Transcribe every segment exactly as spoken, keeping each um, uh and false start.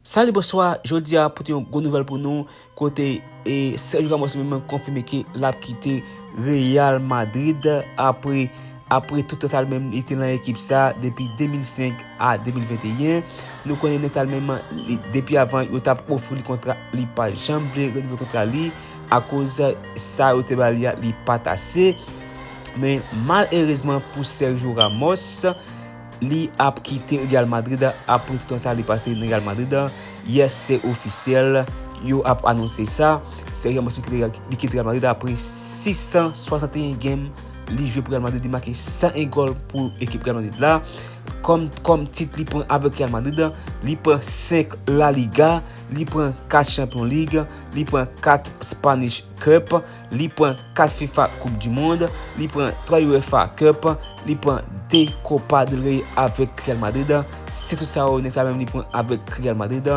Salut, bonsoir. Jodi a pote yon gwo nouvèl pou nou. Kote e Sergio Ramos menm konfime ke l ap kite Real Madrid apre apre tout tan sa l menm li te nan ekip sa depi de mil senk a de mil venteyen. Nou konnen nèg sa l menm li, depi avan yo t ap ofri l kontra, li pa janm vle renouvle kontra li akoz sa yo te ba li a li pa t ase. Men malerezman pou Sergio Ramos, li ap kite Real Madrid apre tout tan sa li pase nan Real Madrid. Yè se ofisyèl, yo ap anonse sa. Sergio Ramos li kite, li kite Real Madrid apre sis san swasanteyen game li jwe pou Real Madrid, li make san en gòl pou ekip Real Madrid la. Kòm, kòm tit li pran avèk Real Madrid, li pran senk La Liga, li pran kat Champions League, li pran kat Spanish Cup, li pran kat FIFA Coupe du Monde, li pran twa UEFA Cup, li pran de Copa del Rey avèk Real Madrid. Se tout sa yo nèg sa menm li pran avèk Real Madrid.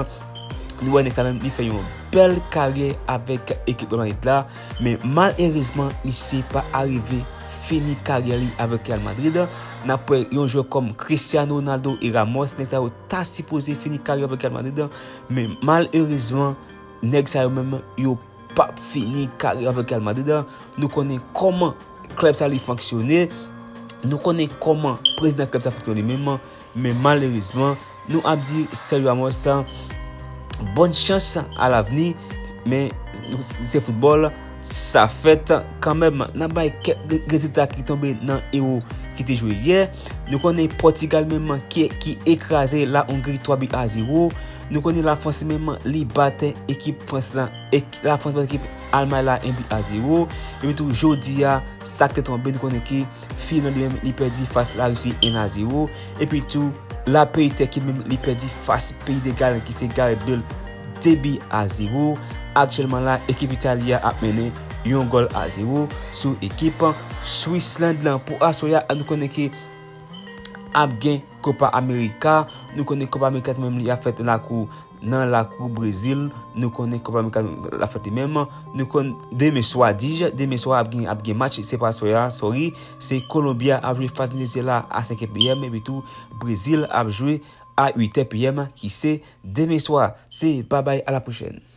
Nou wè nèg sa menm li fè yon bèl karyè avèk ekip Real Madrid la, men malerezman misye pa arive fini karyè li avèk Real Madrid. N ap wè yon jwè kòm Cristiano Ronaldo e Ramos, nèg sa yo ta sipoze fini karyè avèk Real Madrid, men malerezman nèg sa yo menm yo p ap fini karyè avèk Real Madrid. Nou konnen kòman klèb sa li fonksyone. Nou konnen kòman prezidan klèb sa fonksyone li menm. Men malerezman, nou ap di Sergio Ramos bòn chans alavni. Men nou, se foutbòl, sa fèt kanmenm. N ap bay kèk re-, rezilta ki tonbe nan Euro ki te jwe yè. Nou konnen Pòtigal menm ki, ki ekraze La Hongrie twa bi a zewo. Nou konnen Lafrans menm li bat ekip Frans la, ek-, Lafrans bat ekip Almay la en bi a zewo. Epi tou jodi a, sa k te tonbe, nou konnen ke Finland li menm li pèdi fas Larisi en a zewo. Epi tou, la peyi Tèki menm li pèdi fas peyi de Galen ki se Gareth Bale de bi a zewo. Aktyèlman la, ekip Itali a ap mennen yon gòl a zewo sou ekip Switzerland lan. Pou aswè a, nou konnen ke ap gen Copa America. Nou konnen Copa America menm li ap fèt nan lakou, nan lakou Brezil. Nou konnen Copa America l ap fèt li menm. Nou konn demen swa, dij, demen swa ap gen, ap gen match, se pa aswè a, sorry. Se Kolonbi a ap jwe fas Venezyela a senk è pm, epi tou Brezil ap jwe a uit è pm, ki se demen swa. Se babay, a la pwochèn.